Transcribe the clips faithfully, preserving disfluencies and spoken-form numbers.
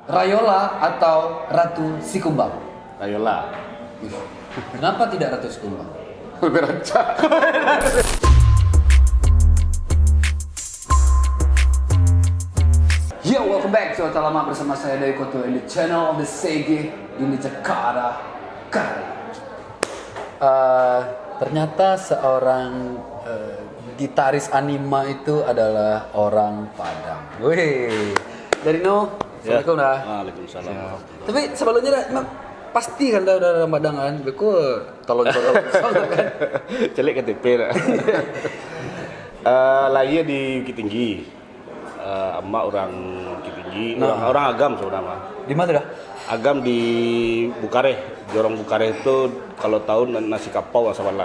Rayola atau Ratu Sikumbang? Rayola. Kenapa tidak Ratu Sikumbang? Lebih rancak. Yo, welcome back to Otak Lamak bersama saya Dai Koto in the channel of the Sege in the Jakarta. Kari. Eh, ternyata seorang eh, gitaris Anima itu adalah orang Padang. Wih, dari no, assalamualaikum dah. Waalaikumsalam. Ya. Tapi sebelumnya dah, emang pasti kan dah, dah orang Padang kan? Beko tolong tolong kan? Caliak K T P dah. Eh, lahir di Bukittinggi. Eh, amak urang Bukittinggi, urang, urang Agam sabananyo. Di ma tu dah? Agam di Bukareh, jorong Bukareh tu kalau tahu na-, Nasi Kapau lah sabalah.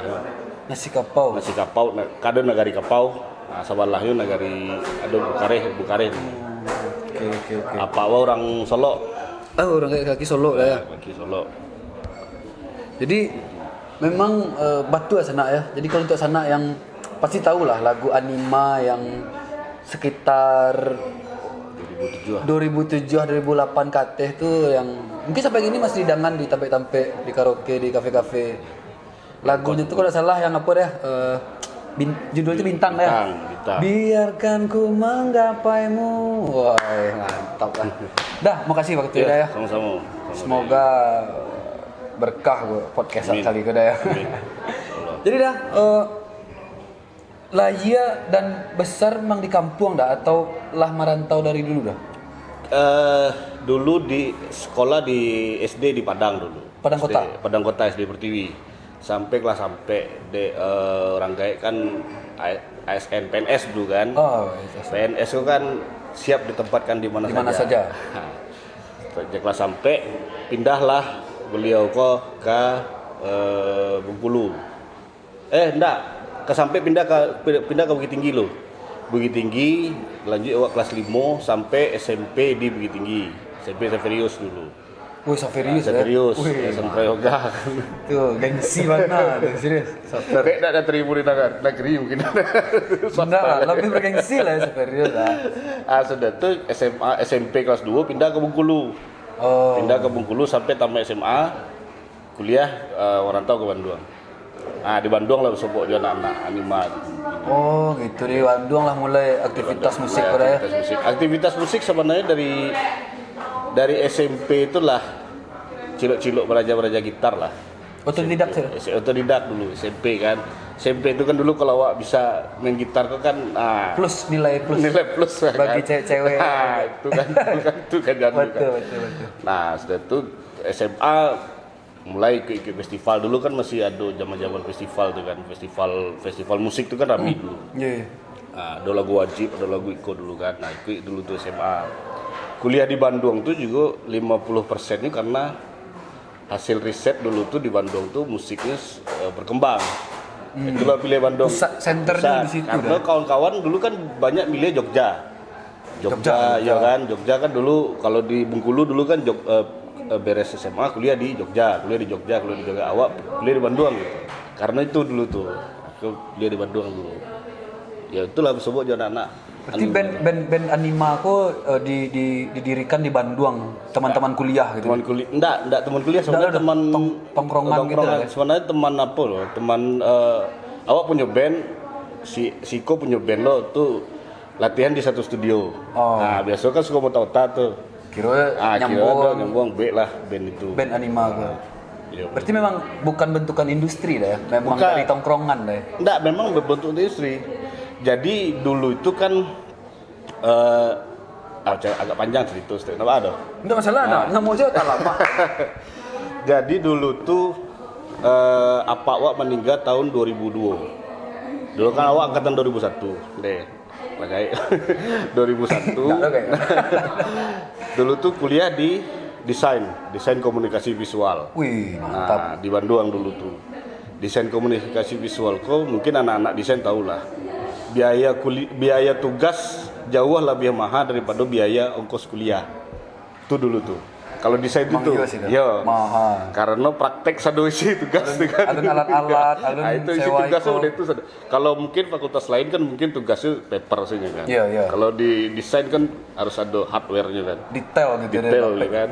Nasi Kapau. Nasi Kapau, na-, ado Nagari Kapau, nah, sabalahnyo Nagari, ado Bukareh, Bukareh. Oke, oke, oke. Apak awak urang Solok. Ah, urang Kaki Solok lah ya. Kaki Solok. Jadi memang eh, batua sanak ya. Jadi kalau untuak sanak yang pasti tahulah lagu Anima yang sekitar dua ribu tujuh, dua ribu tujuh, dua ribu lapan ke ateh tu yang mungkin sampai kini masih didangan di tampek-tampek, di karaoke, di kafe-kafe. Lagunya tu kalau salah yang apa dah? Eh, bin- judul tu Bintang dah ya? Bintang, Bintang. Biarkan ku menggapaimu. Wah, mantap lah. Dah, makasih waktu dah ya. Sama-sama. Semoga berkah ko podcast kali ko dah ya. Amin. Jadi dah, eh, lahir dan besar memang di kampuang dah atau lah marantau dari dulu dah? Eh, dulu di sekolah di S D di Padang dulu. Padang Kota? S D, Padang Kota S D Pertiwi. Sampai kelas sampai dek eh, orang gaek kan A S N, P N S dulu kan. Oh, itu. P N S tu kan siap ditempatkan di mana saja. Di mana saja. Ha. Sejak kelas sampai pindahlah beliau ko ke eh, Bengkulu. Eh, ndak. Ka sampai pindah ka pindah ka Bukittinggi lo. Bukittinggi, lanjut awak kelas limo sampai S M P di Bukittinggi. S M P Xaverius dulu. Wih, Xaverius ya? Xaverius, Wih, S M Prayoga. Tu gengsi bana tu, serius. Dek ndak diterima di naga-, negeri mungkin. Ndak, lebih bergengsi lah Xaverius lah. Ah, sudah tu S M A, S M P kelas dua pindah ke Bengkulu. Oh. Pindah ke Bengkulu sampai tamat S M A. Kuliah eh, merantau ke Bandung. Ah, di Bandung lah basobok jo anak-anak Anima. Oh, gitu. Di Bandung lah mulai aktivitas musik pada ya. Aktivitas musik. Aktivitas musik sebenarnya dari dari S M P itulah cilok-cilok belajar-belajar gitar lah. Otodidak, S M P. Otodidak dulu, S M P kan. S M P itu kan dulu kalau awak bisa main gitar tu kan ah, plus, nilai plus. Nilai plus lah bagi kan. Cewek-cewek. Ah, itu kan, itu kan, itu kan jadul kan. Betul, betul, betul. Nah, sudah tu S M A mulai ikut-ikut festival. Dulu kan masih ado zaman-zaman festival tu kan, festival festival musik tu kan rame dulu. Iya, iya. Nah, ado lagu Wajib, ado lagu iko dulu kan. Nah, ikut dulu tu S M A. Kuliah di Bandung tu juga lima puluh persen ni karena hasil riset dulu tu di Bandung tu musiknya eh, berkembang. Itulah pilih Bandung. Pusat senternya di situ. Karena kawan-kawan dulu kan banyak milih Jogja. Jogja, Jogja, ya kan? Jogja kan dulu kalau di Bengkulu dulu kan Jog, eh, eh, beres S M A kuliah di Jogja, kuliah di Jogja, kuliah di Jogja. Awak kuliah di Bandung gitu. Karena itu dulu tu. Aku kuliah di Bandung dulu. Ya itulah basobok jo anak-anak. Berarti band, band, band Anima ko eh, di, di, didirikan di Bandung, teman-teman kuliah gitu. Teman kuliah, enggak, enggak teman kuliah, sebenarnya teman tongkrongan gitu lah ya. Sebenarnya teman apa lo? Teman eh, awak punya band, si Siko punya band lo tu latihan di satu studio. Oh. Nah, biasa kan suka otak-otak tu. Kira ah, nyambung. Kira ada nyambung baik lah band itu. Band Anima tu. Iya. Berarti memang bukan bentukan industri lah ya. Memang dari tongkrongan lah ya. Enggak, memang berbentuk industri. Jadi dulu itu kan eh ah, agak panjang cerita sedikit. Kenapa ada? Enggak masalah, nah. Nama aja tak lama. Jadi dulu tu eh, apak awak meninggal tahun dua ribu dua. Dulu kan awak angkatan dua ribu satu. Deh. Lah gaek. dua ribu satu. Dulu tu kuliah di desain, desain komunikasi visual. Wih, mantap. Nah, di Bandung dulu tu. Desain komunikasi visual ko mungkin anak-anak desain tahulah. Biaya kuli, biaya tugas jauh lebih mahal daripada biaya ongkos kuliah. Tu dulu tu. Kalau desain tu, Mang tu, Yos itu. Yo. Maha. Karena praktek sado isi tugas tu kan. Alun alat-alat, alun Ah, itu isi sewa tugas iko. Udah itu sado. Kalau mungkin fakultas lain kan mungkin tugas tu paper saja kan. Iya, iya. Kalau di desain kan harus ada hardware-nya kan. Detail gitu. Detail ya kan.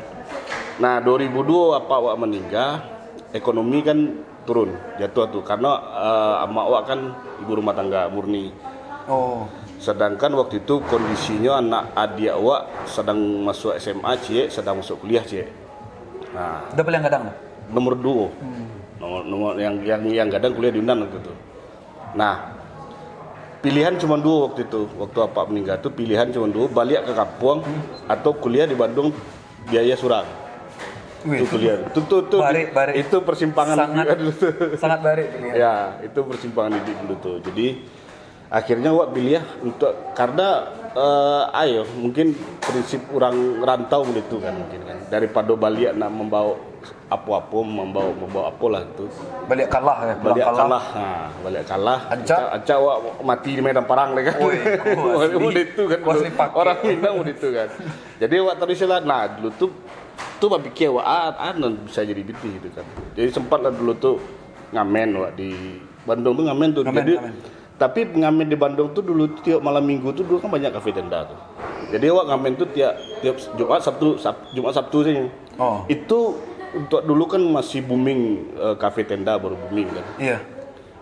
Nah, dua ribu dua apak awak meninggal, ekonomi kan turun, jatuh tu karena uh, amak awak kan ibu rumah tangga murni. Oh. Sedangkan waktu itu kondisinyo anak adiak awak sadang masuk S M A, ciek sadang masuk kuliah, ciek. Nah, Udah paling gadang tu. Nomor duo. Nomor, nomor yang yang yang gadang kuliah di Unan waktu itu. Nah, pilihan cuma duo waktu itu. Waktu apak meninggal tu pilihan cuma duo, baliak ke kampung atau kuliah di Bandung biaya surang. Wih, Itu kuliah. Itu tu tu Barik, barik. Itu persimpangan Sangat, juga dulu tu. Sangat barik pilihan. Ya, itu persimpangan didik dulu tu. Jadi akhirnya awak pilih untuk karena eh, ayo mungkin prinsip orang rantau begitu kan mungkin kan daripada baliak nak membawa apa-apa membawa membawa apalah itu Baliak kalah ya, pulang baliak kalah. Kalah, ha, baliak kalah. Ancak? Ancak awak mati di medan perang deh kan. Oi, kuas Awak li- itu kan kuas dulu. lipak. Orang Minang begitu kan. Jadi awak tadi sila nah dulu tu tu bapikir awak ah, ah nan bisa jadi pitih gitu kan. Jadi sempatlah dulu tu ngamen awak di Bandung tu ngamen tu. Ngamen, Jadi ngamen. Tapi pengamen di Bandung tu dulu tu tiap malam minggu tu dulu kan banyak kafe tenda tu. Jadi awak ngamen tu tiap tiap Jumat Sabtu Sab, Jumat Sabtu saja. Oh. Itu untuk dulu kan masih booming uh, kafe tenda baru booming kan. Iya.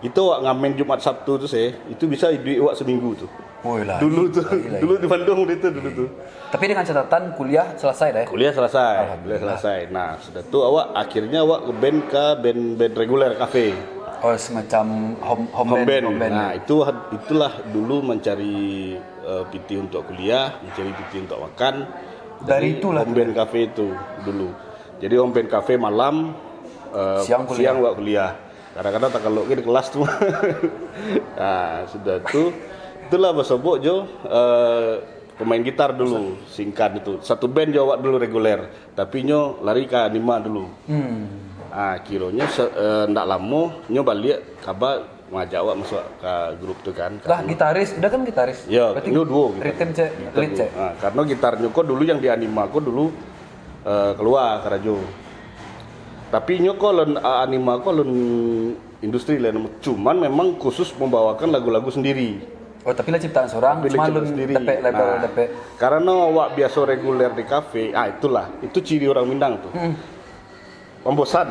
Itu awak ngamen Jumat Sabtu tu sih, itu bisa duit awak seminggu tu. Woi lah. Dulu tu, Gila, dulu gila. Di Bandung itu dulu tu. Tapi dengan catatan kuliah selesai dah ya. Kuliah selesai, Alhamdulillah. Kuliah selesai. Nah, sudah tu awak akhirnya awak ngeband ke band-band reguler kafe. Oh, semacam home home, Home band, band. Home band. Nah, itu had- itulah dulu mencari uh, pitih untuk kuliah, mencari pitih untuk makan. Dari itulah home band kafe itu dulu. Jadi home band kafe malam, uh, Siang kuliah. Siang awak kuliah. Kadang-kadang takalok ke di kelas tu. Nah, sudah tu itulah basobok jo uh, pemain gitar dulu, singkat itu. Satu band jo awak dulu reguler, tapi nyo lari ka Anima dulu. Hmm. Ah, kironyo se- eh, ndak lamo nyo baliak kaba mangajak awak masuk ka grup tu kan. Lah gitaris, udah kan gitaris. Ya, Berarti nyo duo gitar. Rhythm cek, Gitar lead duo. cek. Ha, karena gitarnyo ko dulu yang di Anima ko dulu eh, keluar karajo. Tapi nyo ko alun ah, Anima ko alun industri lah, cuman memang khusus membawakan lagu-lagu sendiri. Oh, tapi lah ciptaan seorang, Tapi cuma lecet alun sendiri. Dapek label, Nah, dapek. Karena awak biasa reguler di kafe, ah itulah, itu ciri orang Minang tu. Hmm. Pembosan.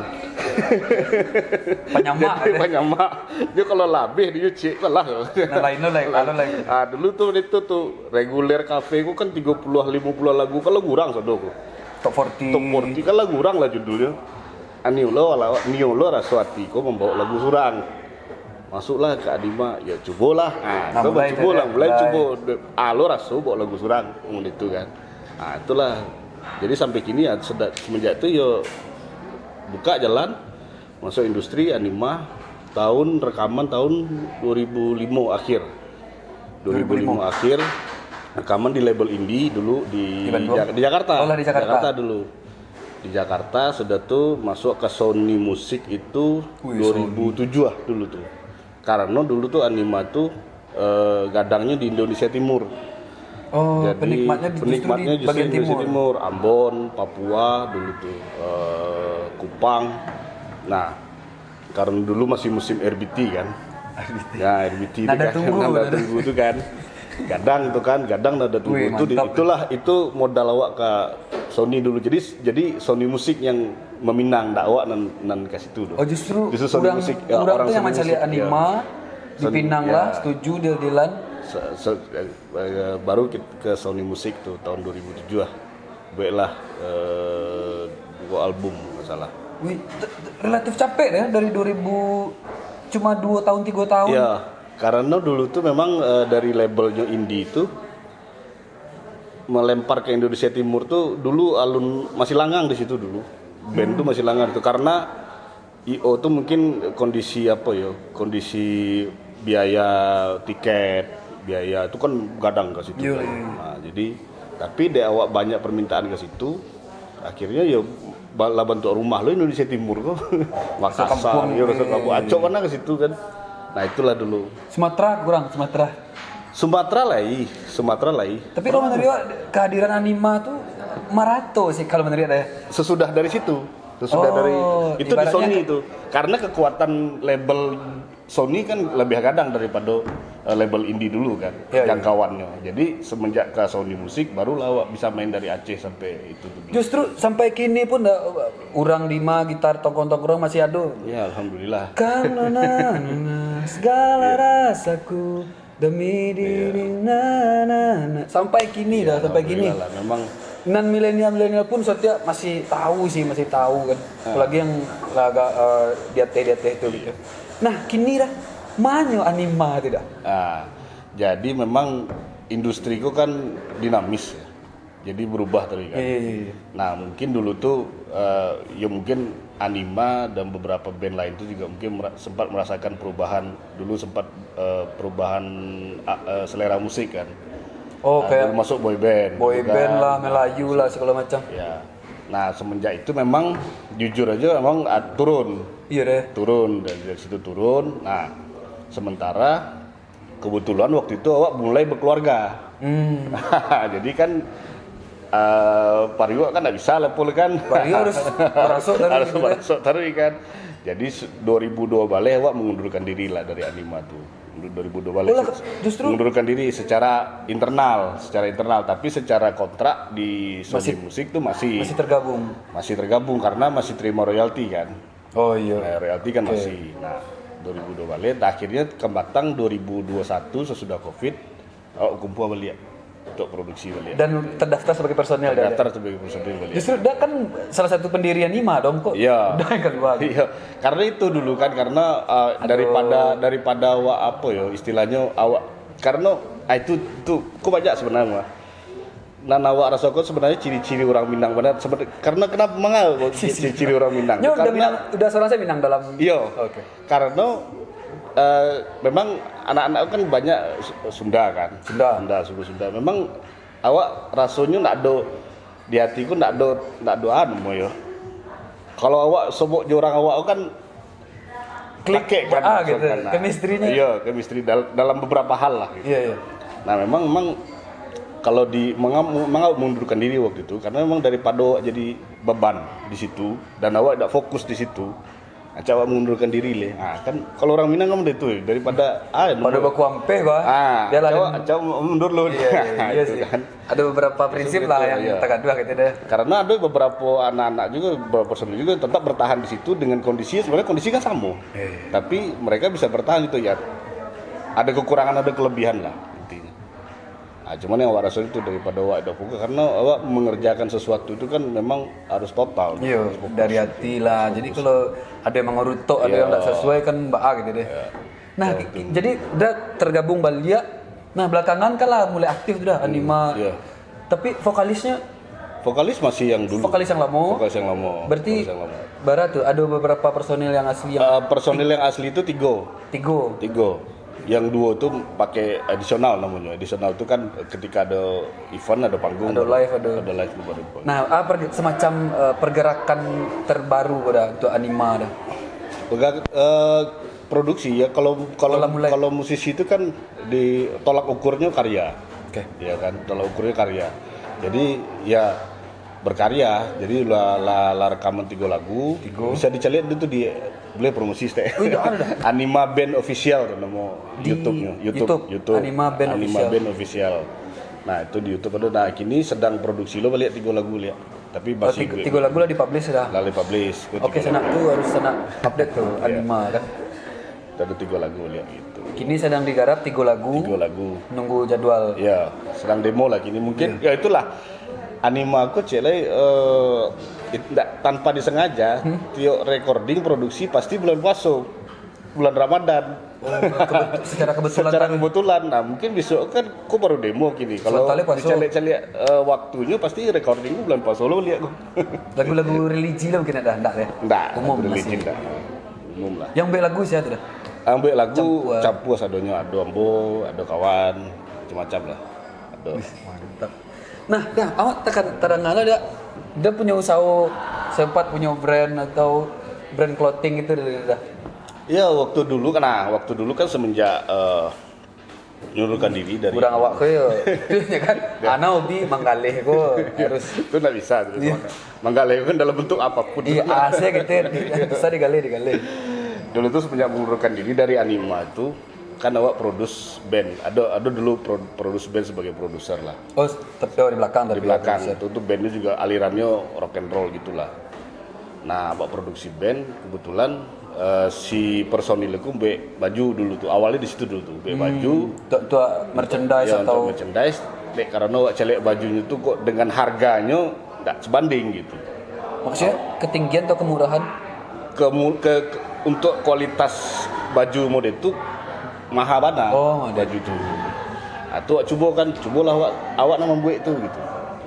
Panyamak, Jadi deh. Panyamak. Dia kalau labih dia cek lah. Nah, lain tu, lain, lain, lain. Ah dulu tu itu tu reguler kafe ku kan tiga puluh lima puluh lagu kalau kurang sado ku. Top forty. Top forty kan lagu urang lah judulnya. Anio lo ala nio lo raso ati ko mambawa lagu surang. Masuklah ka Anima, ya cubolah. Ha, Nah, ko mulai cubolah, tu, mulai mulai. Cubo. Ah lo raso bawa lagu surang, ngomong itu kan. Ha, itulah. Jadi sampai kini ya, seda- semenjak tu yo buka jalan masuk industri Anima tahun rekaman tahun dua ribu lima akhir. dua ribu lima akhir rekaman di label indie dulu di, Di Bandung? Jak- di Jakarta. Oh, lah di Jakarta. Dulu. Di Jakarta sudah tu masuk ke Sony Music itu Wih, dua ribu tujuh lah dulu tu. Karena dulu tu Anima tu eh, gadangnya di Indonesia Timur. Oh, Jadi penikmatnya di- justru penikmatnya di justru bagian Indonesia timur. Timur, Ambon, Papua dulu tu, eh, Kupang. Nah, karena dulu masih musim R B T kan. Ya, R B T Nada itu kan, tunggu, nada nada. Tunggu itu kan. Gadang tu kan, gadang nada tunggu Wih, itu di- mantap. Itulah itu modal awak ke Sony dulu. Jadi jadi Sony Music yang meminang dak awak nan nan ke situ tu. Oh, justru Justru Sony orang, Music, ya, orang orang tu yang Sony mencari Music, ya. Anima di Sony, Pinang ya. Lah, setuju dia Dilan. Se- se- eh, baru kita ke Sony Music tu tahun dua ribu tujuh lah. Buatlah eh, dua album masalah. Wih, t- t- relatif capek deh dari dua ribu cuma dua tahun tiga tahun. Ya, karena dulu tu memang eh, dari labelnya indie tu melempar ke Indonesia Timur tu dulu alun masih langang di situ dulu. Band tu masih langang tu karena I O tu mungkin kondisi apa ya? Kondisi biaya tiket, biaya itu kan gadang ke situ Iya, kan. iya. Nah, jadi tapi dek awak banyak permintaan ke situ, akhirnya ya ba- lah bantuak rumah lo Indonesia Timur ko. Makassar, kampung, ya rasa iya, kampung. Iya, Acok mana ke situ kan. Nah, itulah dulu. Sumatera kurang, Sumatera. Sumatera lai, Sumatera lai. Tapi kalau menurut awak, kehadiran Anima tu Marato sih kalau menurut saya. Sesudah dari situ, sesudah Oh, dari itu di ibaratnya Sony ke- itu. Karena kekuatan label Sony kan lebih gadang daripada eh, label indie dulu kan, Ya, ya. jangkauannya. Jadi semenjak ke Sony Music, barulah awak bisa main dari Aceh sampai itu tuh. Justru sampai kini pun dah, urang di ma gitar tongkrong-tongkrong masih ado. Ya, alhamdulillah. Karena nana segala rasaku demi diri nana. Sampai kini dah, sampai kini. Alhamdulillah lah. Memang Nan milenial-milenial pun setiap masih tahu sih, masih tahu kan. Apalagi yang agak eh, di atas di atas itu gitu. Nah, kini dah manyo Anima tu dah. Ah, jadi memang industri ku kan dinamis ya. Jadi berubah terus kan. Iya, iya, iya. Nah, mungkin dulu tuh eh, ya mungkin Anima dan beberapa band lain tuh juga mungkin mera- sempat merasakan perubahan. Dulu sempat eh, perubahan ah, eh, selera musik kan. Oh, Ah, kayak dulu masuk boy band. boy gitu kan. Band lah, Melayu lah segala macam. Ya. Nah, semenjak itu memang jujur aja memang ah, turun. Iya deh. Turun dari, dari situ turun. Nah, sementara kebetulan waktu itu awak mulai berkeluarga. Hmm. Jadi kan eh Pariwak kan nggak bisa lah pul kan. Pariwak harus merasuk taruih Harus gitu kan. Merasuk taruih kan. Jadi se- dua ribu dua baleh awak mengundurkan diri lah dari Anima tuh. Dua ribu dua baleh Oh, lah, se- justru mengundurkan diri secara internal, secara internal, tapi secara kontrak di Sony Masih- Music tuh masih Masih tergabung. masih tergabung karena masih terima royalti kan. Oh iya. Nah, royalti kan masih. Nah, dua ribu dua baleh, nah, akhirnya kematang dua ribu dua satu sesudah covid, awak kumpul baliak untuk produksi baliak. Dan terdaftar sebagai personil dah. Daftar sebagai personil baliak. Justru dah kan salah satu pendiri Anima dong kok. Iya. Dah yang keluar. Iya, karena itu dulu kan karena uh, daripada daripada awak apa ya istilahnya awak karena ah, itu tuh kok banyak sebenarnya. Nan awak rasakan sebenarnya ciri-ciri orang Minang benar. Sebenarnya, karena kenapa mangga kok ciri-ciri orang Minang? Nyo udah Karena Minang, udah seorang saya Minang dalam. Iya. Oke. Karena eh, memang anak-anak kan banyak Su- Sunda kan. Sunda. Sunda, suku Sunda. Memang awak rasanya ndak ada di hatiku ndak ada ndak ada anu mo yo. Kalau awak sobok jo orang awak kan Klik pakai kan ah maksud gitu. Kan, nah. Chemistry-nya. Iya, chemistry dal- dalam beberapa hal lah gitu. Iya, iya. Nah, memang memang kalau di mengam- mengam- mengundurkan diri waktu itu karena memang daripada awak jadi beban di situ dan awak tidak fokus di situ. Acak awak mengundurkan diri leh. Ah, kan kalau orang Minang kan itu daripada ah Pada bakuampeh bah. Ah, Dia lah acak ada- awak acak awak mundur loh. Iya, iya, iya Itu sih. Kan. Ada beberapa prinsip lah Betul, yang iya. tergaduh gitu deh. Karena ada beberapa anak-anak juga, beberapa personil juga tetap bertahan di situ dengan kondisi sebenarnya kondisi kan sama. Iya, iya. Tapi mereka bisa bertahan itu ya. Ada kekurangan, ada kelebihan lah intinya. Nah, cuman yang awak rasa itu daripada awak ada fokus karena awak mengerjakan sesuatu itu kan memang harus total. Iya, Harus fokus. dari hati lah. Jadi kalau ada yang mengerutuk, ada yang Iya. tidak sesuai kan bah gitu deh. Nah, jadi udah tergabung baliak. Nah, belakangan kan lah mulai aktif sudah Anima. Iya. Tapi vokalisnya Vokalis masih yang dulu. Vokalis yang lama. Vokalis yang lama. Berarti Vokalis yang lama. Bara tuh ada beberapa personil yang asli yang Eh, personil yang asli itu tiga. tiga. Tiga. Yang dua tuh pakai additional namanya. Additional tuh kan ketika ada event, ada panggung, Ada baru- live, ada. ada live baru. Nah, apa perge- semacam eh, pergerakan terbaru pada untuk Anima dah. Pegang eh, produksi ya kalau kalau Kalau mulai. Kalau musisi itu kan di tolak ukurnya karya. Oke. Ya kan, tolak ukurnya karya. Jadi ya berkarya. Jadi lah, lah, lah rekaman tiga lagu. Tiga. Bisa dicari itu di boleh promosi stek. Oh, iya, ada dah. Anima Band Official tuh nama Di YouTube-nya. YouTube, YouTube, YouTube. Anima Band Anima Official. Band Official. Nah, itu di YouTube ada. Nah, kini sedang produksi lo balik tiga lagu lihat. Tapi Oh, masih tiga, tiga lagu lah dipublish dah. Lalu publish. Oke, sanak tu harus sanak update tuh Anima kan. Ada tiga lagu lihat gitu. Kini sedang digarap tiga lagu. Tiga lagu. Nunggu jadwal. Ya, sedang demo lah kini. Mungkin ya itulah Anima aku cek lai eh, it- ndak- tanpa disengaja tiok recording produksi pasti bulan puasa, bulan Ramadan. Kebet- secara kebetulan Secara kan. Kebetulan, nah mungkin besok kan aku baru demo kini. Kalau Sementara puasa. Dicaliak-caliak eh, waktunya pasti recording bulan puasa lo lihat aku. Lagu-lagu religi lah mungkin ada, enggak ya? Ndak, Umum religi masih. Ndak. Umum lah. Yang baik lagu sih ada dah. Ambil lagu Campur. Campur sadonyo, ada ambo, ada kawan, macam-macam lah. Ada. Mantap. Nah, dah awak tekan terang lah dah. Dia punya usaha sempat punya brand atau brand clothing gitu dah. Ya waktu dulu kan, nah, waktu dulu kan semenjak eh, Mengundurkan diri dari Urang awak ko yo, tu je kan. Ana hobi manggaleh ko harus. Itu ndak bisa tu. Manggaleh kan dalam bentuk apapun. Iya, asa gitu, bisa digaleh, digaleh. Dulu tu semenjak mengundurkan diri dari Anima itu, kan awak produce band. Ada ada dulu pro- produce band sebagai produser lah. Oh, tapi awak di belakang Di tapi belakang produser. Itu tuh bandnya juga alirannya rock and roll gitulah. Nah, awak produksi band, kebetulan eh, si personil itu mbek baju dulu tuh. Awalnya di situ dulu tuh, mbek baju. Untuk, untuk merchandise Ya, atau untuk merchandise, dek karena awak caliak bajunyo tu kok dengan harganyo ndak sebanding gitu. Maksudnya ketinggian atau kemurahan? Ke, ke, ke untuk kualitas baju model tu mahal bana Oh, ada. Baju tu. Ah, tu awak cubo kan, cubolah awak awak nak membuat tu gitu.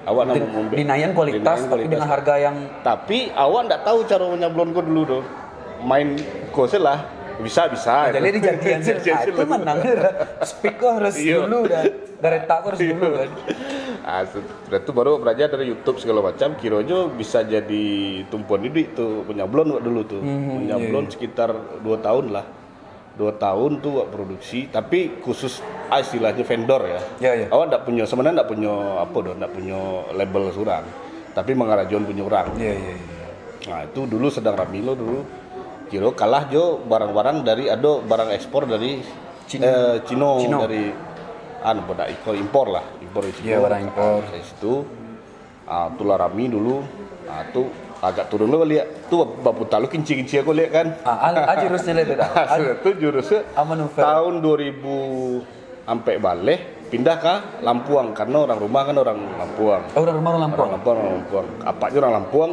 Awak nak membuat Dinayan kualitas Dinayan tapi dengan harga yang Tapi awak ndak tahu cara menyablon ko dulu tu. Main ko se lah. Bisa bisa. jadi dijadian sih. Dijadian Ah, itu sih. menang. Speak ko harus Iya. dulu dah. Gareta ko harus dulu kan. Ah, su- sudah tu baru belajar dari YouTube segala macam. Kiro jo bisa jadi tumpuan duit tu penyablon awak dulu tu. Hmm, Penyablon sekitar dua tahun lah. Dua tahun tu awak produksi, tapi khusus ah, istilahnya vendor ya. Ya, ya. Awak ndak punya sebenarnya ndak punya apa doh, ndak punya label surang. Tapi mangarajoan punya orang. Iya, iya, iya. Nah, itu dulu sedang rami lo dulu. Kiro kalah jo barang-barang dari ado barang ekspor dari Cina. eh, Cino, Cino. dari anu budak impor impor lah, impor dari Cino. Iya, barang impor. Dari situ ah, tu lah rami dulu. Ah, tu agak turun lo lihat. Tu baputar lo kinci-kinci aku lihat kan. Ah, al- ah, jurusnya lah itu dah. Sudah tu jurusnya Aman Ufer. tahun dua ribu sampai baleh pindah ke Lampuang karena orang rumah kan orang Lampuang. Oh, orang rumah orang Lampuang. Orang Lampuang, orang Lampuang. Apaknya orang Lampuang,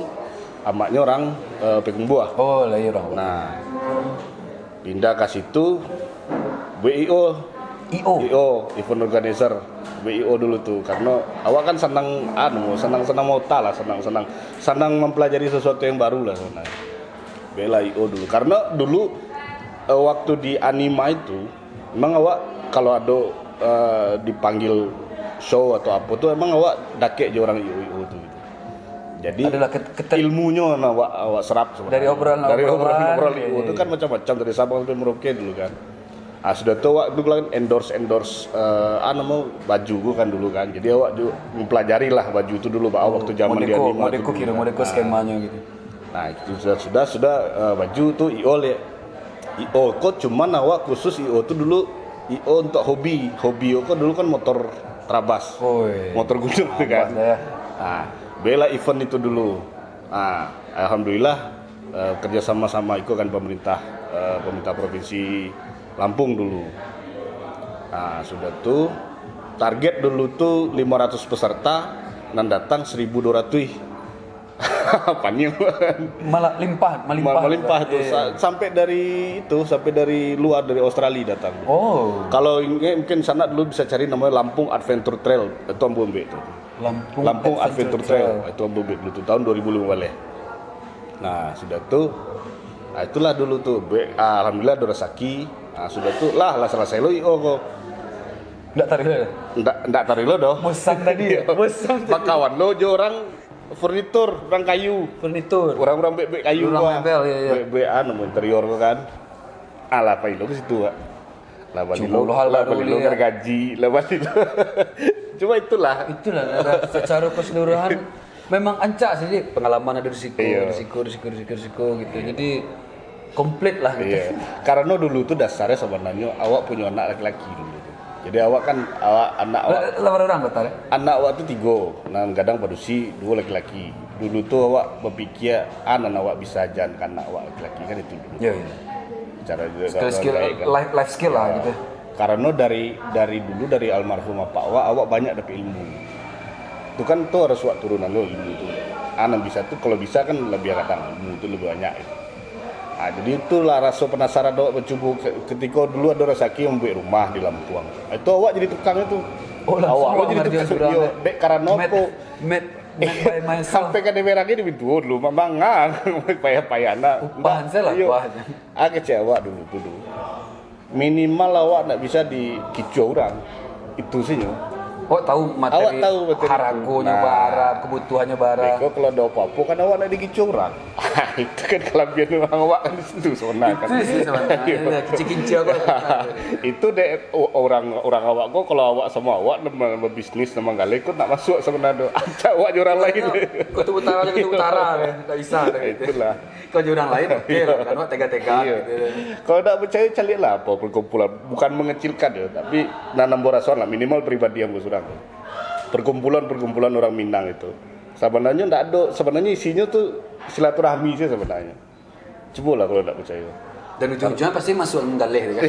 amaknya orang eh, Pekumbuah. Oh, lah iya orang. Nah, pindah ke situ, buat I O. I O. I O, event organizer. Buat I O dulu tu. Karena awak kan senang, anu, senang-senang mota lah, senang-senang. Senang mempelajari sesuatu yang baru lah sebenarnya. Buatlah I O dulu. Karena dulu eh, waktu di Anima itu, memang awak kalau ada eh, dipanggil show atau apa tu, emang awak dakek je orang I O, I O tu gitu. Jadi Adalah ket- keter- ilmunyo nah, awak, awak serap sebenarnya. Dari obrolan- dari obrolan obrolan, obrolan iya, I O tu iya. Kan macam-macam dari Sabang sampai Merauke dulu kan. Ah, sudah tu awak dulu kan endorse endorse uh, ah, nama baju tu kan dulu kan. Jadi awak juga mempelajari lah baju tu dulu bah, waktu zaman di Modeko, Anima tu modeko dulu kira, kan. modeko Ah. Skemanya gitu. Nah, itu sudah sudah sudah uh, baju tu I O le. I O ko cuman awak khusus I O tu dulu I O untuk hobi. Hobi ko dulu kan motor Trabas. Oi. Motor gunung tu kan. Trabas, ya. Ah, bela event itu dulu. Ah, alhamdulillah eh, kerja sama sama iko kan pemerintah eh, pemerintah provinsi Lampung dulu. Ah, sudah tu target dulu tu lima ratus peserta, nan datang seribu dua ratus. Paniang. Malah limpah, melimpah. Mal- melimpah tu Iya. Sa- sampai dari itu sampai dari luar dari Australia datang. Oh, Kalau ingin mungkin sanak dulu bisa cari namanya Lampung Adventure Trail itu Ambo Ambek tu. Lampung, Lampung Adventure Trail itu Ambo Ambek dulu tu tahun dua ribu lima belas. Nah, sudah tu ah, itulah dulu tu. Be- ah, alhamdulillah ada rasaki. Ah, sudah tu lah lah selesai lo I O ko. Ndak tarik lah. Ndak ndak tarik lo doh. Bosan tadi ya? Bosan tadi. Bakawan lo jo orang furnitur, orang kayu. Furnitur. Orang-orang bek-bek kayu Orang lah. mebel, ya, ya. Bek-bek anu interior ko kan. Alah pai lo ke situ, Pak. Lah bali Cubo lo, lo hal lah baru bali lo lihat. Gergaji, lah bali lo. Cuma itulah. Itulah, Nara. Secara keseluruhan memang ancak sih, Dik. Pengalaman ada di siku, Iya. di siku, di siku, di siku, di siku gitu. Jadi komplit lah gitu. Iya. Karena dulu tu dasarnya sebenarnya awak punya anak laki-laki dulu tu. Jadi awak kan awak anak awak Lah, lah berapa orang kota, Dik? anak awak tu tiga, nan gadang padusi, dua laki-laki. Dulu tu awak berpikir ah nan awak bisa ajan ke anak awak laki-laki kan itu dulu. Iya, iya. Cara juga Skill-skill baik kan. life, life skill lah Ya. gitu. Karena dari dari dulu dari almarhum bapak awak awak banyak dapat ilmu. Tu kan tu harus awak turunan lo ilmu tu. Ah nan bisa tu kalau bisa kan lebih kadang ilmu tu lebih banyak gitu. Ah, jadi itulah rasa penasaran awak mencuba ke- ketika dulu ada rasaki membuat rumah di Lampuang. Itu awak jadi tukang itu. Oh, langsung Awak lo awak jadi ngerjain tukang. surang. Yo, dek karena Made- apa? made- made by myself. Sampai ka D P R lagi di pintu dulu memang ah, payah-payah nak. Upahan saya lah, Yo. upah. Ah kecil awak dulu tu dulu. Minimal awak nak bisa dikicuah orang. Itu saja. Awak tahu materi, Awak tahu materi tu. Haragonyo Nah. bara, kebutuhannyo bara. Beko kalau ado apo-apo kan awak nak digicuang urang. Itu kan kalabiahan urang awak kan di situ sabananyo kan. Itu sih sabananyo. Kincir-kincir awak. Itu dek orang orang awak ko, kalau awak samo awak nan babisnis, nan manggaleh ko nak masuak sabananyo. Acak awak jo urang lain. Kutub Utara, Kutub Utara deh, tak bisa deh. Itulah. Kau jo urang lain, oke lah, kan awak tega-tega Iya. gitu. Kalau tak percaya, caliaklah apa perkumpulan. Bukan mengecilkan ya, tapi nan ambo rasoan lah, minimal pribadi ambo surang. Perkumpulan-perkumpulan orang Minang itu. Sabananyo ndak ado, sabananyo isinyo tu silaturahmi saja sabananyo. Cubolah kalau ndak percaya. Dan ujung-ujungnya pasti masuk manggaleh tu kan.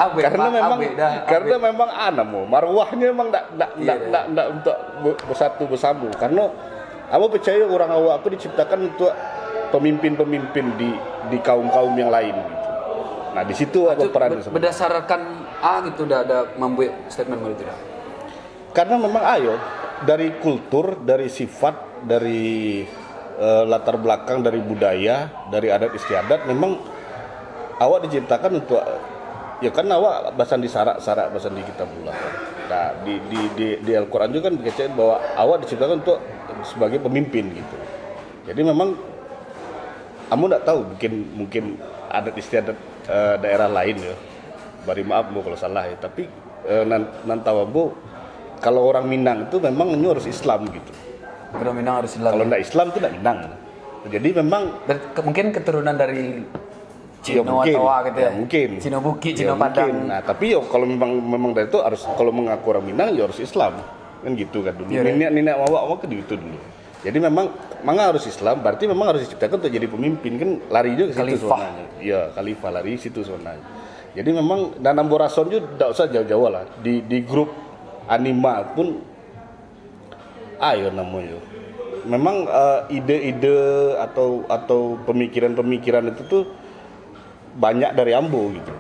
Abek, Karena Pak, memang abek dah, karena abek. Memang anam mo, marwahnya memang ndak ndak Iya, ndak iya. ndak ndak untuk be- bersatu bersama. Karena ambo percaya orang awak tu diciptakan untuk pemimpin-pemimpin di di kaum-kaum yang lain gitu. Nah, di situ apa Itu peran ber- berdasarkan A gitu dah ada membuat statement macam itu dah. Karena memang ayo dari kultur, dari sifat, dari eh, latar belakang, dari budaya, dari adat istiadat memang awak diciptakan untuk ya kan awak basandi sarak-sarak basandi kita pula. Nah, di di di, di Al-Quran juga kan dikecek bahwa awak diciptakan untuk sebagai pemimpin gitu. Jadi memang ambo ndak tahu mungkin mungkin adat istiadat eh, daerah lain ya. Bari maaf ambo kalau salah ya, tapi eh, nan nan tahu ambo kalau orang Minang itu memang nyo harus Islam gitu. Kalau Minang harus Islam. Kalau ndak Islam tu ndak Minang. Jadi memang Ber- ke- mungkin keturunan dari ya Cino mungkin, atau apa gitu ya, ya. Mungkin. Cino Bukit, Ya, Cino mungkin. Padang. Nah, tapi yo kalau memang memang dari itu harus kalau mengaku orang Minang ya harus Islam. Kan gitu kan dulu. Iya, iya. Nenek nenek awak awak kan gitu dulu. Jadi memang memang harus Islam, berarti memang harus diciptakan untuk jadi pemimpin kan lari juga ke situ Khalifah. Sebenarnya. Iya, khalifah lari situ sebenarnya. Jadi memang dan ambo rasoan juga ndak usah jauh-jauh lah. Di di grup anima pun ayo namonyo. Memang eh, ide-ide atau atau pemikiran-pemikiran itu tuh banyak dari ambo gitu.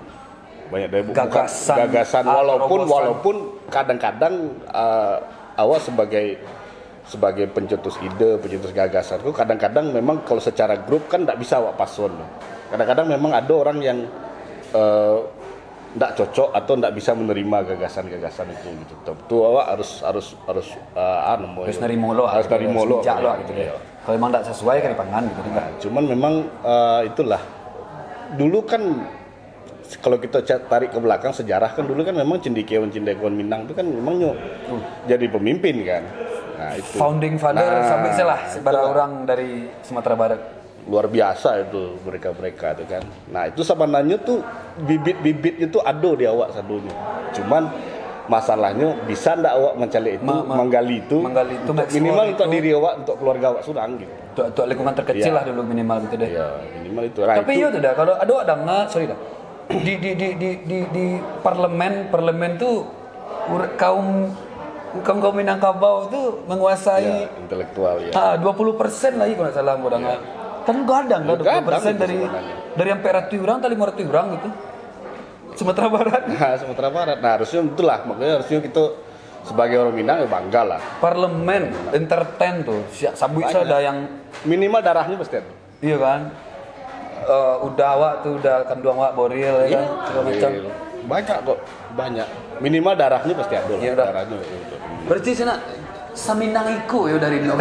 Banyak dari bukan Gagasan, gagasan ah, walaupun terobosan. Walaupun kadang-kadang eh, awak sebagai sebagai pencetus ide, pencetus gagasan tu kadang-kadang memang kalau secara grup kan ndak bisa awak pason. Kadang-kadang memang ada orang yang eh, ndak cocok atau ndak bisa menerima gagasan-gagasan itu gitu. Tu awak harus harus harus eh, anu mo Harus nerimo lo, harus nerimo lo. Bijak lo gitu deh. Iya. Kalau memang tak sesuai kan dipangan gitu kan. Nah, cuman memang eh, itulah dulu kan kalau kita ca- tarik ke belakang sejarah kan dulu kan memang cendekiawan-cendekiawan Minang tu kan memang nyo jadi pemimpin kan. Nah, itu. Founding father Nah, sampai salah sebarang itulah. Orang dari Sumatera Barat. Luar biasa itu mereka-mereka tu kan. Nah, itu sebenarnya tu bibit-bibitnya tu ada di awak sadonyo. Cuman masalahnya bisa ndak awak mencari itu, Ma- ma- menggali itu, menggali itu, untuk mengeksplor minimal itu. Untuk diri awak, untuk keluarga awak surang gitu. Untuk, untuk lingkungan terkecil Iya. Lah dulu minimal gitu deh. Ya, minimal itu. Nah, Tapi itu, iyo tu dah, kalau ada awak dengar, sorry dah. Di di di di di, di parlemen, parlemen tu ur- kaum kaum kaum Minangkabau tu menguasai ya, intelektual ya. Ah, dua puluh persen lagi kalau nggak salah mau dengar. Kan gadang kan Gadang dua puluh persen itu dari sebenarnya. Dari sampai ratus orang tadi lima ratus orang gitu. Sumatera Barat. Nah, Sumatera Barat. Nah, harusnya itulah makanya harusnya kita sebagai orang Minang ya bangga lah. Parlemen entertain tuh, siap sabut Banyak. Sudah yang Minimal darahnya pasti ada. Iya kan? Eh, udah awak tuh udah kanduang awak boril ya kan, segala macam. Banyak kok, banyak. Minimal darahnya pasti ada lah. Iya, udah. Darahnya pasti ada. Berarti sana saminang iko ya dari no.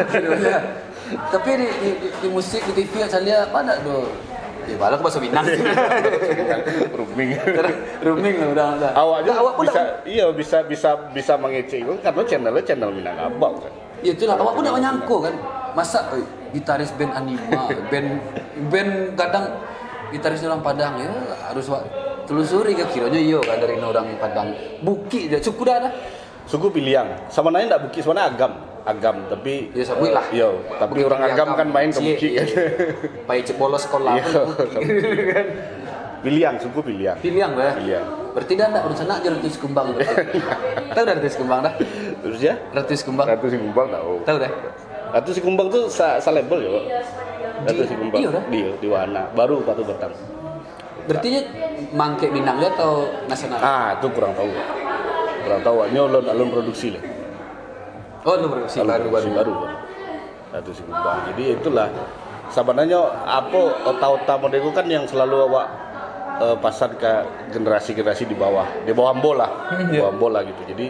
Tapi di, di, di, di musik di T V yang saya lihat banyak tuh. Ya, bala aku bahasa Minang. Ruming. Ruming lah udah udah. Awak juga Awak pun bisa, tak iya bisa bisa bisa mengecek itu karena channelnya channel Minangkabau kan. Ya itulah, awak pun tak menyangko kan. Masa eh, gitaris band Anima, band band kadang gitaris orang Padang ya harus awak telusuri ke kiranya iyo kan dari orang Padang. Bukit je, suku dah dah. Suku Piliang. Sama nanya ndak Bukit, sebenarnya Agam. Agam tapi Ya, sabuik lah. Iya, tapi Bukit orang Piliang Agam Agam. Kan main ke Iya, Bukit iya. kan. Pai cek bolos sekolah Iya. pun Bukit kan. Piliang, suku Piliang. Piliang lah. Piliang. Berarti dah ndak berencana je Ratu Sikumbang. Tahu dah Ratu Sikumbang dah? Terus ya? Ratu Sikumbang. Ratu Sikumbang tahu. Tahu dah? Ratu Sikumbang tu sa- salebel ya, Pak? Ratu Di- Sikumbang. iya dah. Iya, di Wahana. Baru Batu Batang. Berarti je mangkek Minang je atau nasional? Ah, tu kurang tahu. Kurang tahu. Ini alun alun produksi lah. Oh, lu produksi Alun baru produksi baru. Baru. Ratu Sikumbang. Jadi itulah sebenarnya apa otak-otak model itu kan yang selalu awak eh, pasan ke generasi-generasi di bawah, di bawah ambo lah, Hmm, di iya. Bawah ambo lah gitu. Jadi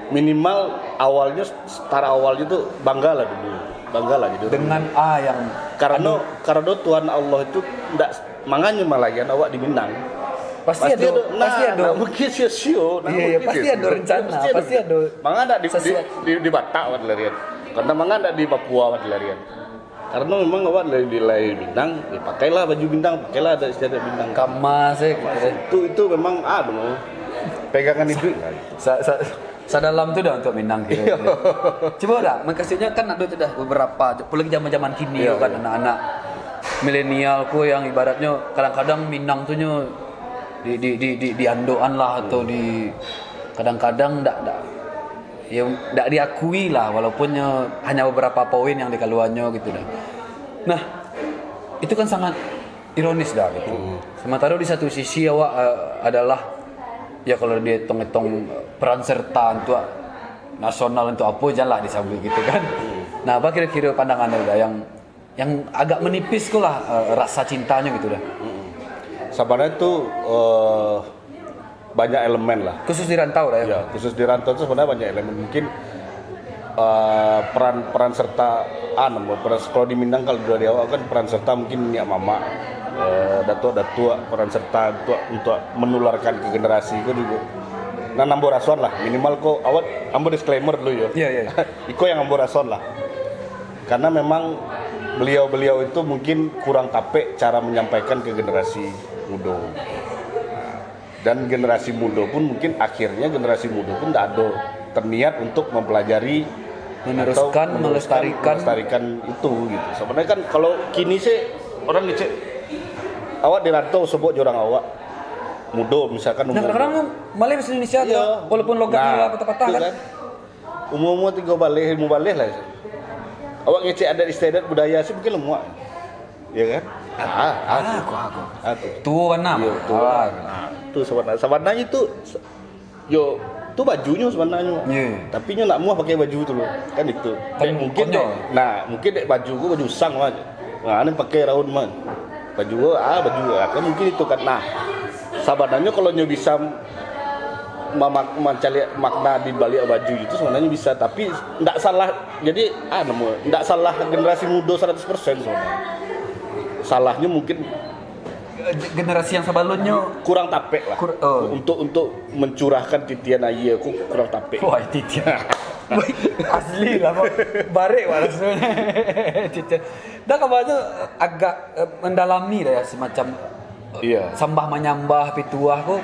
Minimal awalnyo, setara awalnyo tu banggalah dulu, banggalah jadi urang. Dengan a yang karano, karano Tuhan Allah itu ndak manganyo malagian awak di Minang. Pasti ado, pasti ado. Nah, pasti ado. Ndak mungkin sio-sio, ndak mungkin sio-sio. Iya, iya, pasti ado rencana, pasti ado. Manga ndak di, di, di, di Batak awak dilarian. Karano manga ndak di Papua awak dilarian. Karano memang awak dari, dari Minang, ya pakailah baju Minang, pakailah adat istiadat Minang. Kama sih, gitu. Itu, itu memang anu, pegangan hiduik lah. Sa-, sa-, sadalam tu dah untuk Minang kira. Cubo dah, maksudnyo kan ado tu dah beberapa, apolai zaman-zaman kini kan, anak-anak milenial ko yang ibaratnyo kadang-kadang Minang tu nyo di, di, di, di, diandokan lah atau di, kadang-kadang ndak, ndak, ya, ndak diakui lah, walaupun nyo hanya beberapa poin yang dikaluannyo gitu dah. Nah, itu kan sangat ironis dah gitu. Sementara di satu sisi awak, eh, adalah, ya, kalau dietong-etong, eh, peran serta untuk nasional, untuk apo, jan lah disabuik gitu kan. Nah, apa kira-kira pandangan anda yang, yang agak menipis ko lah, eh, rasa cintanyo gitu dah? Sabananyo tu, eh, banyak elemen lah. Khusus di rantau lah ya. Ya, khusus di rantau tu sabananyo banyak elemen. Mungkin, eh, peran, peran serta, ah, namo, peran, kalau di Minang, kalau dari awak kan peran serta mungkin niniak mamak, eh, datuak-datuak, peran serta untuk, untuk menularkan ke generasi ko jugo. Nah, nambah rasuan lah, minimal ko awak, ambo disclaimer dulu yo. Iya, iya. Iko yang ambo rasuan lah. Karena memang beliau-beliau itu mungkin kurang tapek cara menyampaikan ke generasi mudo. Dan generasi mudo pun mungkin akhirnya generasi mudo pun ndak ado terniat untuk mempelajari atau meneruskan, meneruskan, melestarikan. Melestarikan itu gitu. Sabananyo kan kalau kini sih orang ngecek awak di rantau sobok jo urang awak mudo misalkan. Nah, umur kadang-kadang malah bahasa Indonesia tu, iya, walaupun logatnyo lah patah-patah itu kan. Umur-umur tigo baleh, limo baleh lah. Awak ngecek adat istiadat budaya sih mungkin lemuak. Ya kan? Ah, ah, ah, tu. Ah, tu. Tuo bana. Yo, tuo. Ah, tu sabananyo. Sabananyo tu, yo, tu bajunyo sabananyo. Iya. Tapi nyo ndak muah pakai baju tu loh. Kan itu. Kan dek mungkin konyol. Dek, nah, mungkin dek baju ko baju usang mah. Nah, ni pakai raun mah. Baju ko, ah, baju ko. Ah, kan mungkin itu kan. Nah, sabananyo kalau nyo bisa mamak-, mancaliak makna di baliak baju itu sabananyo bisa, tapi ndak salah. Jadi, ah, namo, ndak salah generasi mudo saratus persen sabananyo. Salahnyo mungkin generasi yang sabalumnyo kurang tapek lah. Kur-, oh. Untuk, untuk mencurahkan titian aia ko kurang tapek. Wah, titian. Asli lah, Bang. Barek lah rasonyo. Titian. Dah kabarnyo agak, eh, mendalami lah ya, semacam, eh, iya, sambah manyambah, pituah ko.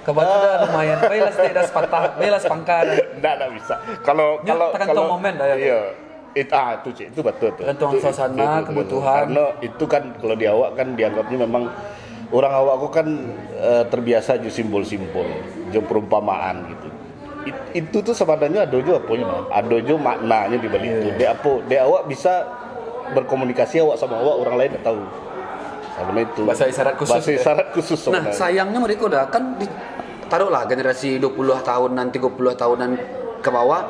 Kabarnyo dah lumayan. Baiklah, setiap dah sepatah, baiklah sepangka dah. Ndak, ndak bisa. Kalau, kalau, tergantung momen dah ya. Iya. It-, ah, tu, Cik, itu betul tu. Tergantung suasana, kebutuhan. Karena itu kan kalau di awak kan dianggapnya memang orang awak ko kan, eh, terbiasa jo simbol-simbol, jo perumpamaan gitu. It-, itu tu sabananyo ado jo aponyo, ado jo maknanyo di balik tu. Iya. Dek apo, dek awak bisa berkomunikasi awak samo awak, orang lain ndak tahu. Sabananyo itu. Bahasa isyarat khusus. Bahasa isyarat khusus sabananyo. Nah, sayangnyo mereka dah kan di, taruhlah generasi dua puluh tahunan, tiga puluh tahunan ke bawah,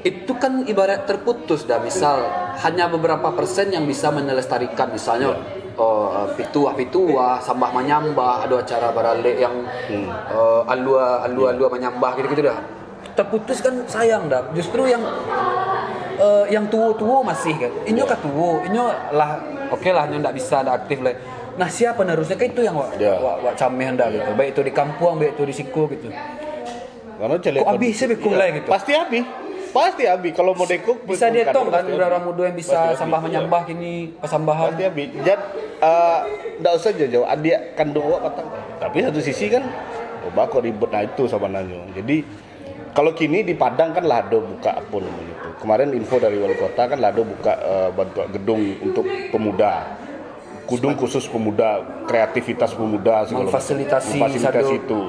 itu kan ibarat terputus dah. Misal, hanya beberapa persen yang bisa melestarikan, misalnya, eh, pituah-pituah, sambah manyambah, ada acara baralek yang, eh, alua, alua, alua manyambah gitu-gitu dah. Terputus kan sayang dah. Justru yang, eh, yang tuo-tuo masih kan. Inyo ka tuo, inyo lah, oke lah, inyo ndak bisa, ndak aktif lah. Nah, siapa penerusnya? Kan itu yang wak, wak, wak cameh dah gitu. Baik itu di kampuang, baik itu di siko gitu. Kok abih sih bikung lai gitu? Pasti abih. Pasti abih. Kalau model ko, bisa dietong kan urang-urang mudo yang bisa sambah manyambah kini, pasambahan. Pasti abih. Jan, eh, ndak usah jauh-jauh. Adiak kanduang awak patang. Tapi satu sisi kan, oh, bako ribet, nah itu sabananyo. Jadi, kalau kini di Padang kan lah ado buka apo namonyo tu. Kemarin info dari wali kota kan lah ado buka, eh, bantuak gedung untuk pemuda. Gedung khusus pemuda, kreativitas pemuda segala macam. Memfasilitasi itu.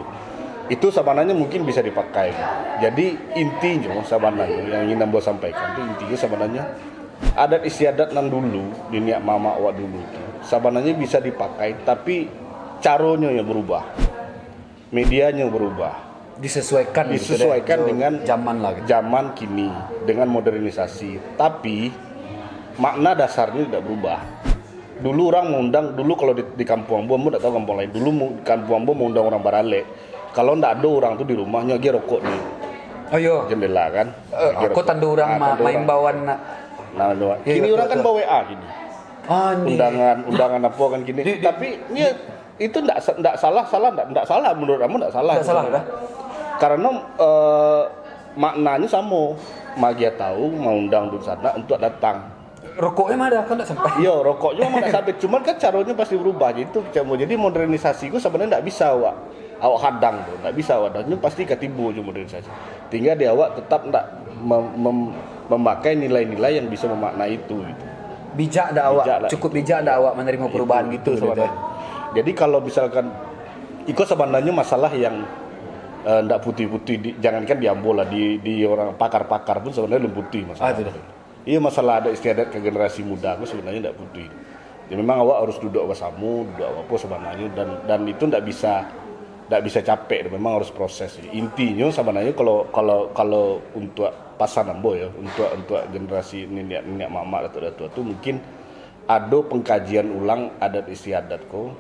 Itu sabananyo mungkin bisa dipakai. Jadi intinyo sabananyo yang ingin ambo sampaikan tu, intinyo sabananyo adat istiadat nan dulu, niniak mamak awak dulu tu, sabananyo bisa dipakai, tapi caronyo yang berubah. Medianyo berubah. Disesuaikan gitu deh, disesuaikan dengan zaman lah gitu. Zaman kini, dengan modernisasi. Tapi, makna dasarnyo tidak berubah. Dulu orang mengundang, dulu kalau di, di kampuang ambo, ambo ndak tahu kampuang lain. Dulu mu-, kampuang ambo mengundang orang baralek. Kalau ndak ado orang tu di rumah, nyo agiah rokok dulu. Oh, iyo. Jendela kan. Eh, aku tando urang ma- maimbauan nak. Nah, lu- Iyo, kini iyo, orang kan betul, bawa W A kini. Ah, ni. Undangan, undangan apa kan kini. Di- di- Tapi ni itu ndak sa- ndak salah, salah ndak ndak salah, menurut kamu ndak salah. Ndak salah, dah. Karena eh, maknanya sama. Magia tahu mengundang dunsanak untuk datang. Rokoknya mah ada, kan ndak sampai. Yo, rokoknya memang ndak sampai. Cuman kan caranya pasti berubah. Jadi itu cara. Jadi modernisasi itu sebenarnya ndak bisa awak awak hadang tu, ndak bisa awak hadang. Nyo pasti ka tibo jo modernisasi. Tinggal di awak tetap ndak mem- mem- memakai nilai-nilai yang bisa memaknai itu gitu. Bijak dak awak? Bijak lah. Cukup bijak dak awak menerima perubahan Itu- gitu itu sebenarnya? Sebenarnya. Jadi kalau misalkan iko sebenarnya masalah yang eh, ndak putih-putih di, jangankan di ambo lah, di di orang pakar-pakar pun sebenarnya belum putih masalah. Ah, itu dah. Iya, masalah adat istiadat ke generasi muda tu sebenarnya ndak putih. Ya memang awak harus duduk bersama, duduk apa sebenarnya dan dan itu ndak bisa ndak bisa capek, memang harus proses. Intinya sebenarnya kalau kalau kalau untuk pasan ambo ya, untuk untuk generasi niniak niniak mamak datuk datuk tu mungkin ado pengkajian ulang adat istiadat ko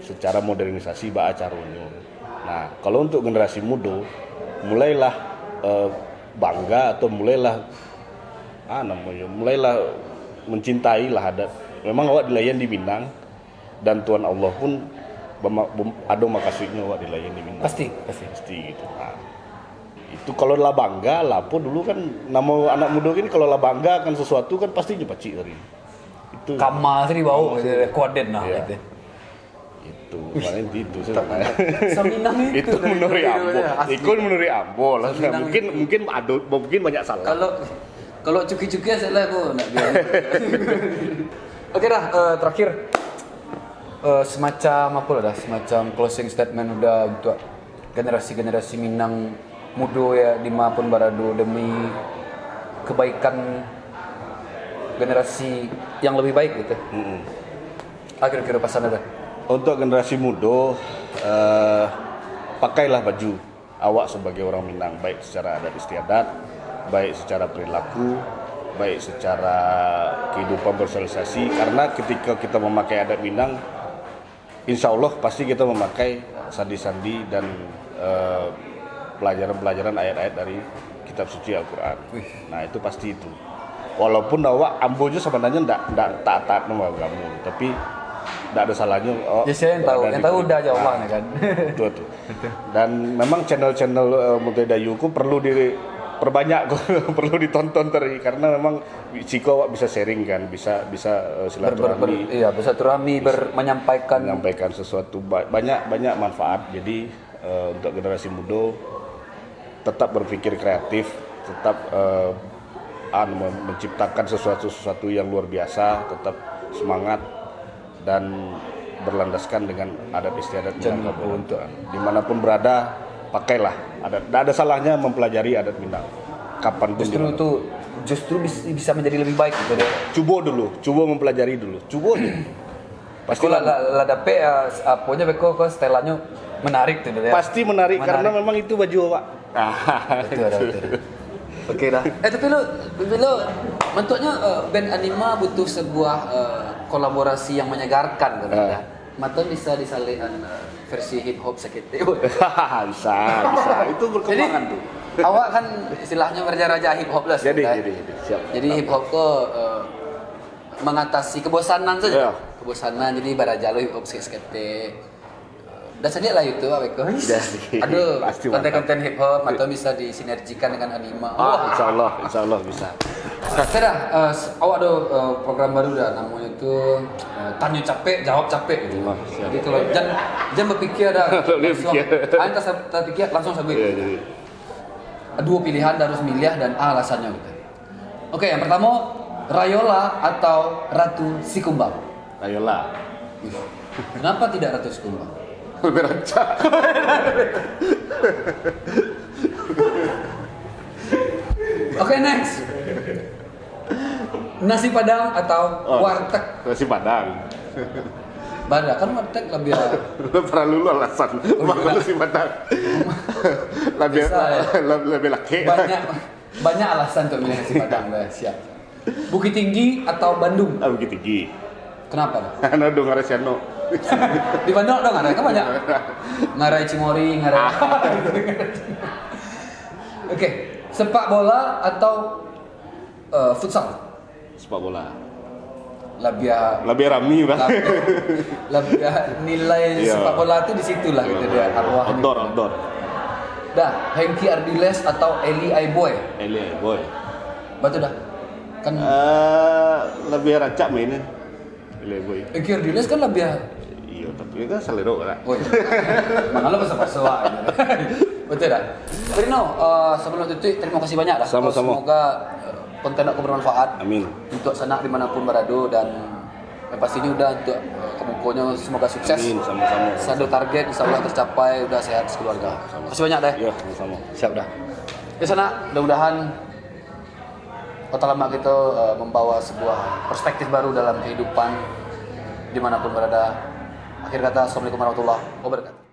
secara modernisasi baa caronyo. Nah, kalau untuk generasi mudo, mulailah eh, bangga atau mulailah ah namonyo, mulailah mencintai lah adat. Memang awak dilahian di Minang dan Tuhan Allah pun bema- bem- ado makasuiknyo awak dilahian di Minang. Pasti, pasti. Pasti gitu. Nah, itu kalau lah bangga lah apa dulu kan nama anak muda gini kalau lah bangga akan sesuatu kan pasti nyo pacik tadi. Itu Kama sih dibawa, koden lah Iya. Gitu. Itu, paling itu sebenarnya. Seminang itu. Itu menurut ambo. Asli. Itu menurut ambo lah. Seminang Mungkin itu. Mungkin ado mungkin banyak salah. Kalau kalau cuki-cuki salah aku nak bilang. Oke dah, eh, terakhir. Eh, semacam apa lah dah, semacam closing statement udah untuk generasi-generasi Minang mudo ya di ma pun barado demi kebaikan generasi yang lebih baik gitu. Mm-mm. Ah, kira-kira pasan ada. Untuk generasi mudo, eh, pakailah baju awak sebagai orang Minang, baik secara adat istiadat, baik secara perilaku, baik secara kehidupan bersosialisasi. Karena ketika kita memakai adat Minang, insya Allah pasti kita memakai sandi-sandi dan eh, pelajaran-pelajaran ayat-ayat dari kitab suci Al-Quran. Nah, itu pasti itu. Walaupun awak ambo je sebenarnya ndak ndak taat-taat nama agama, tapi ndak ada salahnyo. Oh, Ya, saya yang tahu, berada yang di tahu kulit. udah aja Allah Nah, ni kan. Betul tu. Dan memang channel-channel uh, Muntoi Dayu ku perlu di perbanyak perlu ditonton tadi karena memang siko awak bisa sharing kan, bisa bisa uh, Ber, ber, ber, silaturahmi, iya, bersilaturahmi, ber, menyampaikan. Menyampaikan sesuatu ba- banyak banyak manfaat. Jadi uh, untuk generasi muda tetap berpikir kreatif, tetap uh, anu, mem- menciptakan sesuatu sesuatu yang luar biasa, tetap semangat dan berlandaskan dengan adat istiadat Jangan Minangkabau lupa dan Tuan. Di mana pun berada, pakailah adat. Tidak ada salahnya mempelajari adat Minang. Kapan pun. Justru Di mana. Itu justru bis- bisa menjadi lebih baik gitu deh. Cubo dulu, cubo mempelajari dulu, cubo dulu. Pasti lah, lah, lah dapet uh, aponya beko ko setelannya menarik tuh deh. Pasti menarik, karena Menarik. Memang itu baju awak. Betul, betul. Oke dah. Eh tapi lo, tapi lo, maksudnya eh, band Anima butuh sebuah eh, kolaborasi yang menyegarkan kan Ah. Dah. Maton bisa disalihkan eh, versi hip hop sakit. Bisa, bisa. Itu Jadi berkembang tu. Awak kan istilahnya raja-raja hip hop lah. Jadi, sudah. Jadi, jadi. Siap. Jadi hip hop ko eh, mengatasi kebosanan saja. Ya. Kebosanan jadi baraja lo hip hop seketek. Dah sadik lah YouTube apa ko. Jadi, Aduh, pasti konten-konten hip hop atau bisa disinergikan dengan Anima. Ah, insya Allah, insya Allah bisa. Sudah, eh, awak ada eh, program baru dah namanya tu eh, tanya capek jawab capek gitu. Wah, siap. Jadi kalau jangan jangan berpikir dah. Tak boleh Langsung, fikir. ah, tak sab- tak fikir langsung sabut. Ya, jadi. Dua pilihan dah harus milih dan ah, alasannya gitu. Oke, yang pertama Rayola atau Ratu Sikumbang. Ayolah. Kenapa tidak Ratu Sikumbang? Lebih rancak. Oke, next. Nasi Padang atau Oh, warteg? Nasi Padang. Bada kan warteg lebih Lu perlu lu alasan. Oh, Makan iya. Nasi Padang. Lebih Bisa, ya. lebih, lebih laki. Banyak banyak alasan untuk milih nasi Padang dah siap. Bukit Tinggi atau Bandung? Ah, Bukit Tinggi. Kenapa dah? Karena dong ada siano. Di Bandung dong ada kan banyak. Ngarai Cimory, ngarai. Oke, sepak bola atau eh, futsal? Sepak bola. Labiah Labiah rami, Bang. labiah nilai Iya. sepak bola tu di situ lah gitu dia arwah. Outdoor, outdoor. Dah, Hengki Ardiles atau Eli Aiboy? Eli Aiboy. Betul dah. Kan Eh, lebih rancak mainnya. Eli Aiboy. Hengki Ardiles kan labiah Iya, tapi kan selera lah. Oh iya. Mana lo pasal-pasal lah. Betul dah. Rino, eh, sebelum tutup, terima kasih banyak dah. Sama-sama. Semoga eh, konten aku bermanfaat Amin. Untuk sanak dimanapun berada dan yang pastinya udah untuk eh, kemukonyo semoga sukses. Amin, sama-sama. Sado target insya Allah tercapai, udah sehat sekeluarga. Terima kasih banyak deh. Ya, sama-sama. Siap dah. Di sana mudah-mudahan kota lama kita eh, membawa sebuah perspektif baru dalam kehidupan dimanapun berada. Akhir kata, assalamualaikum warahmatullahi wabarakatuh.